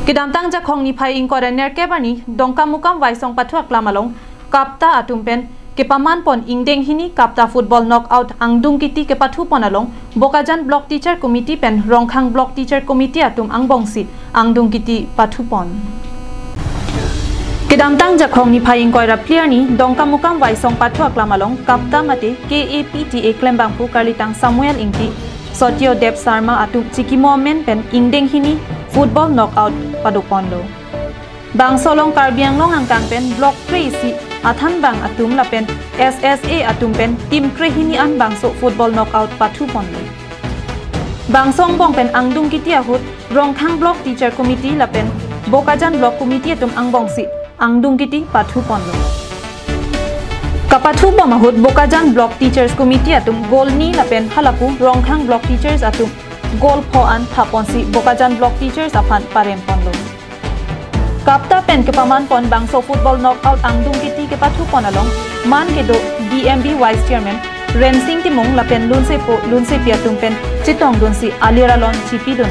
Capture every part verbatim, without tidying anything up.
Kedamtang Jakhong niphai ingkoi ra nerkep arni Dongkamukam Waisong pathu aklam along KAPTA atum pen kepaman pon ingdeng hini KAPTA football knockout angdung kiti kepathu pon along Bokajan Block Teacher Committee pen Rongkhang Block Teacher Committee atum angbongsi angdung kiti pathu pon. Kedamtang Jakhong niphai ingkoi ra phli arni Dongkamukam Waisong pathu aklam along KAPTA mate K A P T A klembangphu karlitang Samuel Ingti, Sotyo Deb Sarma atum chikimo amen pen ingdeng hini football knockout pado ponlo. Bangso along Karbi Anglong angkang pen block kre-isi athanbang atum lapen S S A atum pen team kre hini an bangso football knockout pathu ponlo. Bangso angbong pen angdung kiti ahut Rongkhang Block Teacher Committee lapen Bokajan Block Committee atum angbongsi angdung kiti pathu ponlo. Kapathu bom ahut Bokajan Block Teachers Committee atum goal ni lapen halapu Rongkhang Block Teachers atum goal pho an thaponsi Bokajan Block Teachers aphan parem ponlo. KAPTA pen kepaman pon bangso football knockout angdung kiti kepathu pon along man kedo D M B Vice Chairman Rensing Timung lapen lunsepo lunsepi atum pen chetongdunsi alir alon chipidun.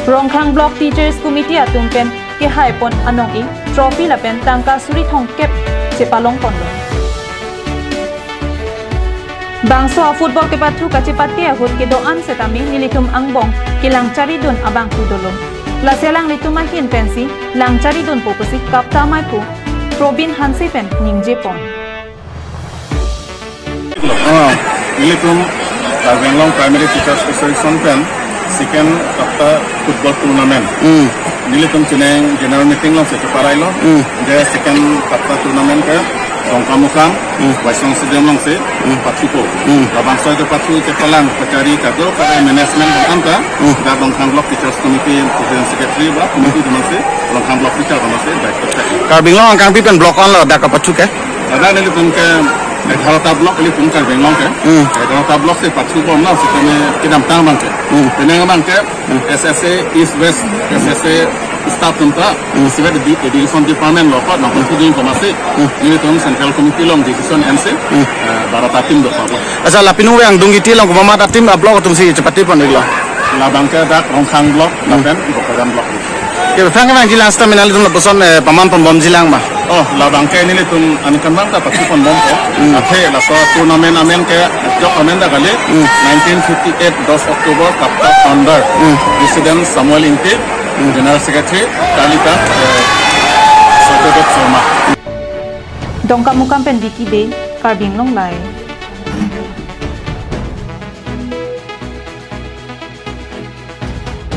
Rongkhang Block Teachers Committee atum pen kehai pon anong-e trophy lapen tangka suri thomkep chepalong ponlo. Bangso a football kepathu kachepate ahut kedo-an setame nelitum angbong kelang charidun abangphu dolo. Lasi alanglitum ahin pensi lang charidunpo pusi KAPTA maiphu Probin Hanse pen ningje pon. Oh, nelitum Karbi Anglong Primary Teachers Association pen second KAPTA football tournament. Hmm. Nelitum chineng general meeting alongsi cheparailo. Hmm. Je second KAPTA tournament ke Dongkamukam, Hmm. Waisong Stadium alongsi Hmm. pathupo. Hmm. Labangso kepathu kepalang kachari kado kare management bang anta, Hmm. dak Rongkhang Block Teachers Committee President Secretary ba committee atum alongsi, Rongkhang Block Teacher atum alongsi, director. Karbi Anglong angkang pi pen block onlo dak kepathu ke? Ladak nelitum ke egarota block nelitum Karbi Anglong ke. Hmm. Egarota block si pathu bomlo, si kami kedamtang abang ke. Hmm. Penang abang ke, Hmm. S S A East West, S S A staff atum ta, Hmm. Civil Edu-, Education Department lo kot nangpathu dun komatsi. Hmm. Nelitum Central Committee along decision ensi, Hmm. eh, barota team do kot. Accha, la pinu angdung kiti along komat a team a block atumsi chepathu pon-iklo? Labang ke dak Rongkhang Block, Hmm. lapen Bokajan Block. Kevang kevang jilang setame nanglitum lapuson, eh, paman pon bomjilang ma? Oh, labang ke nelitum aningkanvang ta pathu pon bompo. Hmm. Athe laso tournament amen ke jok amen dak kali. Hmm. Nineteen fifty-eight, dos October, KAPTA founder, Hmm. President Samuel Ingti, Hmm. General Secretary, Kalita, eh, Satyodeb Sharma. Dongkamukam pen Vicky Bey, Karbi Anglong Live.